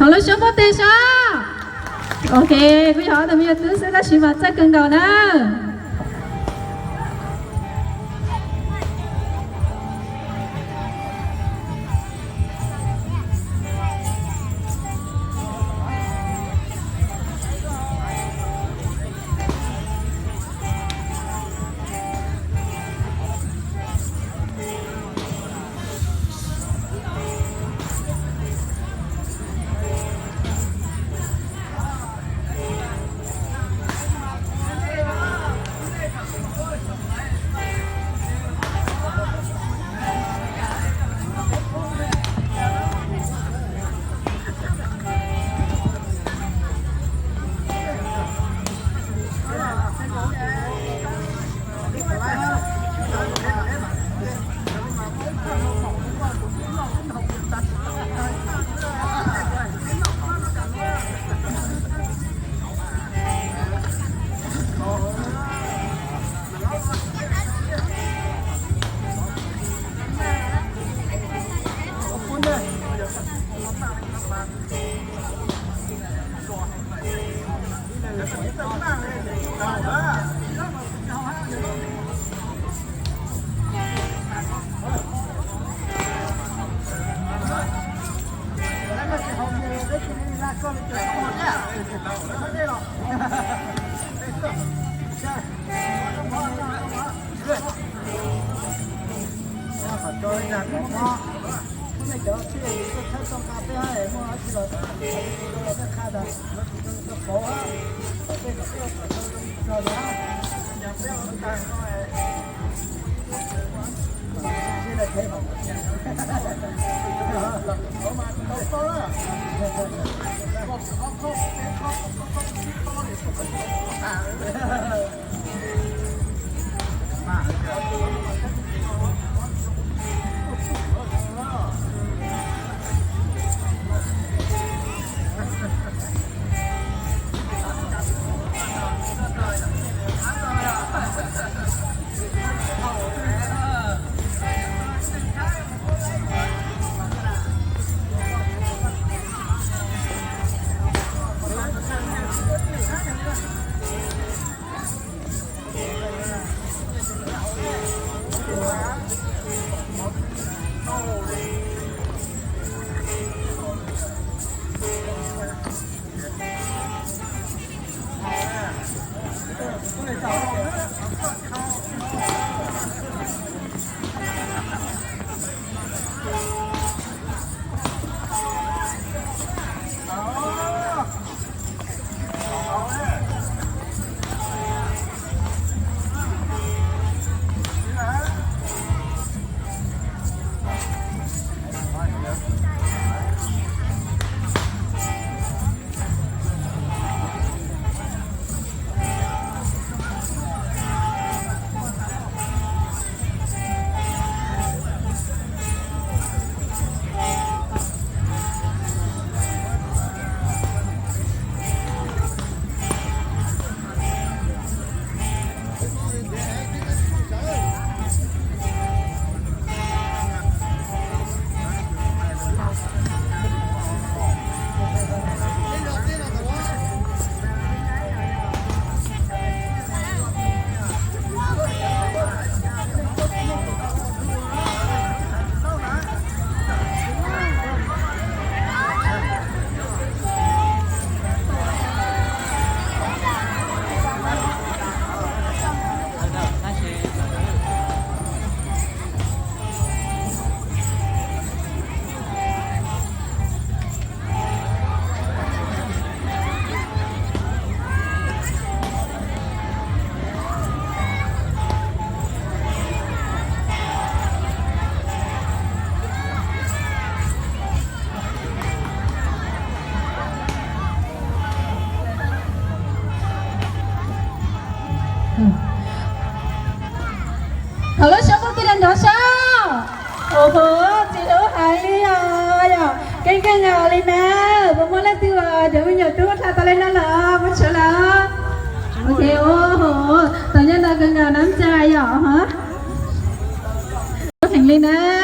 Lub suab muab tes sab. Ok, kuj yog ob tug me nyuam tub xwb tab sis mas txawj kawg nkaus na. Thaum lub suab muab tes rau nraud sab. Ua txiv hlub hais li os, yog keej keej li na. Puas muaj leej twg uas cov me nyuam tub hla tau li no lawm, muab tshuav lawm. Ok, ua tau nyob ntau kawg nkaus na, tsa yom. Heev li na.